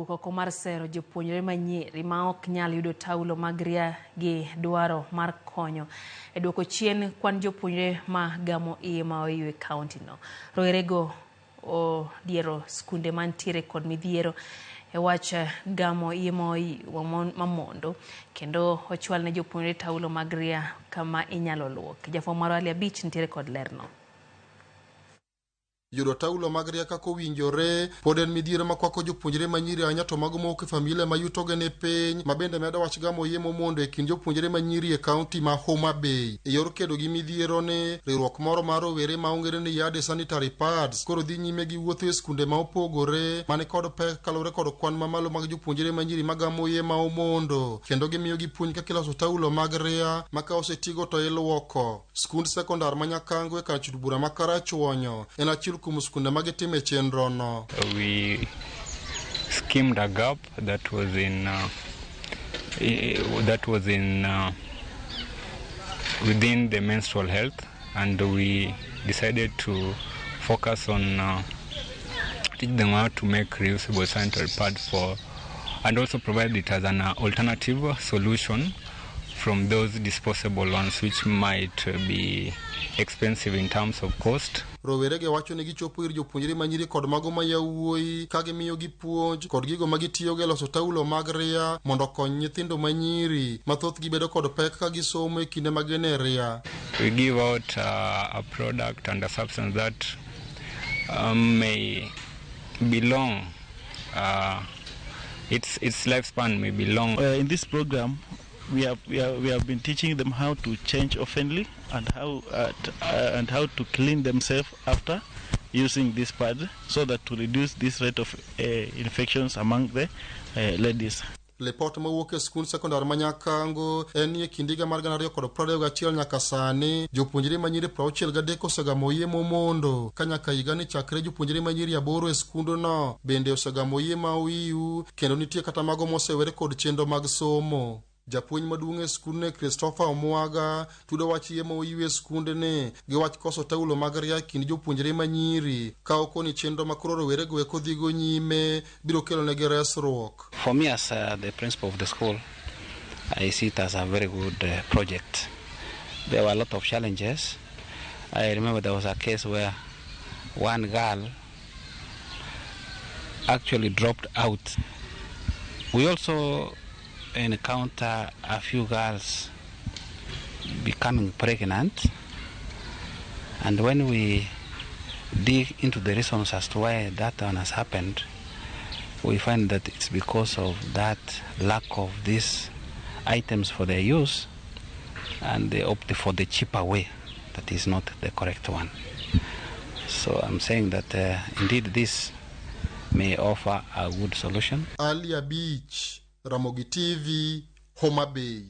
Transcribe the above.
Riwruok oko mar sero jopuonjre manyiri ma ok nyal yudo taulo mag ria gi dwaro mar konyo e duoko chien kwan jopuonjre ma gamo iye ma oiyo e kaunti no. Rowerego odiero skunde mantiere kod midhiero e wach gamo iye ma oiyo mamondo kendo ochwal ne jopuonjre taulo mag ria kama inyalo luok. Jafwambo marwa Ali Abich nitiere kod lerno. Yudo taulo mag ria kaka owinjore pod en midhiero makwako jopuonjre manyiri ahinya to mago mowuok e familia ma yutogi ni piny ma bende medo wach gamo yie momondo e kind jopuonjre manyiri e kaunti ma Homa Bay. E yor kedo gi midhiero ni, riwruok moro mar rowere ma ong'ere ni Yade Sanitary Pads koro dhi nyime gi wuotho e skunde ma opogore mani kod pek kaluwore kod kwan mamalo mag jopuonjre manyiri magamo yie ma omondo kendo gimiyo gi puonj kaka iloso taulo mag ria ma ka osetigo to iluoko. Skund sekondar ma Nyakango e kar chut bura ma Karachuonyo en achiel kuom skunde ma gitime chenrono. We skimmed a gap that was in that was in within the menstrual health, and we decided to focus on teach them how to make reusable sanitary pads for, and also provide it as an alternative solution from those disposable ones, which might be expensive in terms of cost. Rowerege wacho ni gichopo ir jopuonjre manyiri kod mago ma yawuoyi ka gimiyogi puonj kod gigo ma gitiyogo e loso taulo mag ria mondo okony nyithindo manyiri ma thothgi bedo kod pek ka gisomo e kinde ma gin e ria. We give out a product and a substance that may be long, its lifespan may be long. In this program, we have been teaching them how to change oftenly and how to clean themselves after using this pad, so that to reduce this rate of infections among the ladies. Lipot mowuok e skund sekondar ma Nyakango en ni e kind higa mar 2021 nyaka sani jopuonjre manyiri 63 osegamo yie momondo ka nyaka higani chakre jopuonjre manyiri 8 e skundno bende osegamo yie ma oiu kendo nitie kata mago mosewere kod chenro mag somo. Japuonj maduong' e skundno Christopher Omwaga tudo wach yie ma oiu e skundni gi wach koso taulo mag ria e kind jopuonjre manyiri ka okoni chenro ma koro rowerego eko dhigo nyime biro kelonegi resruok. For me, as the principal of the school, I see it as a very good project. There were a lot of challenges. I remember there was a case where one girl actually dropped out. We also encounter a few girls becoming pregnant, and when we dig into the reasons as to why that one has happened, we find that it's because of that lack of these items for their use, and they opt for the cheaper way that is not the correct one. So I'm saying that indeed this may offer a good solution. Ali Abich, Ramogi TV, Homa Bay.